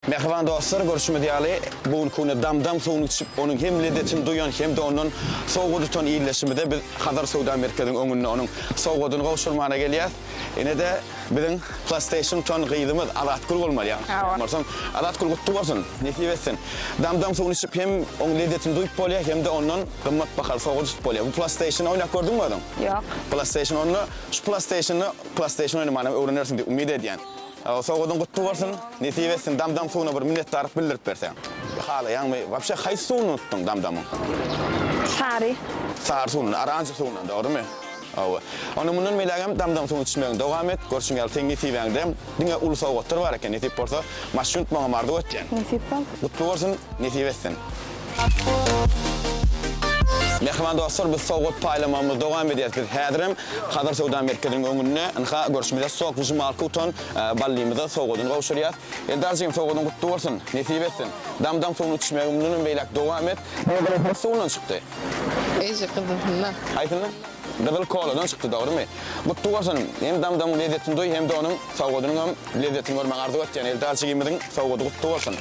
Mähriban dostlar, görşümiz ýaly, bu günki günde Dam-dam suwuny içip, onuň hem lezzetini duýan hem-de ondan sowgat utan ildeşimize biz Hazar söwda merkeziniň öňünde onuň sowgadyny gowşurmana gelýäs. Ine-de, biziň PlayStation utan gyzymyz Azatgül bolmaly ýalňyşmaýan bolsam. Azatgül gutly bolsun, nesip etsin. Dam-dam suwuny içip hem oň lezzetini duýup bolýar, hem-de ondan gymmat bahaly sowgat utup bolýar. Bu PlayStation oýnap gördüňmi özüň? Ýok. PlayStation onda şu PlayStation-da PlayStation oýnamany hem öwrenersiň diýip umyt edýän. Sowgadyň gutly bolsun, nesip etsin, Dam-dam suwuna bir minnetdarlyk bildirip berseň. Halaýaňmy? Wapşe haýsy suwuny unutdyň Dam-damyň? Sary. Sary suwundan, oranžy suwundan, dogrymy? Hawa. Onda mundan beýlägem Dam-dam suwuny içmegiňi dowam et. Görşüň ýaly seň nesibäňde diňe uly sowgatlar bar eken. Nesip bolsa maşyn utmagyňam arzuw etýän. Nesip bolsun. Gutly bolsun, nesip etsin. Mähriban dostlar, biz sowgat paýlamagymyzy dowam edýäris. Biz häzirem Hazar söwda merkeziniň öňünde, ynha, görşümize sok wyžymalka utan Ballymyza sowgadyny gowşurýas. Eldar jigim, sowgadyň gutly bolsun, nesip etsin. Dam-dam suwuny içmegi mundanam beýläk dowam et. Haýsy suwundan çykdy? Eje gyzylyndan. Haýsyndan? Gyzyl koladan çykdy, dogrymy? Gutly bolsun. Hem dam-damyň lezzetini duý, hem-de onuň sowgadynyňam lezzetini görmegi arzuw etýän Eldar jigimiziň sowgady gutly bolsun.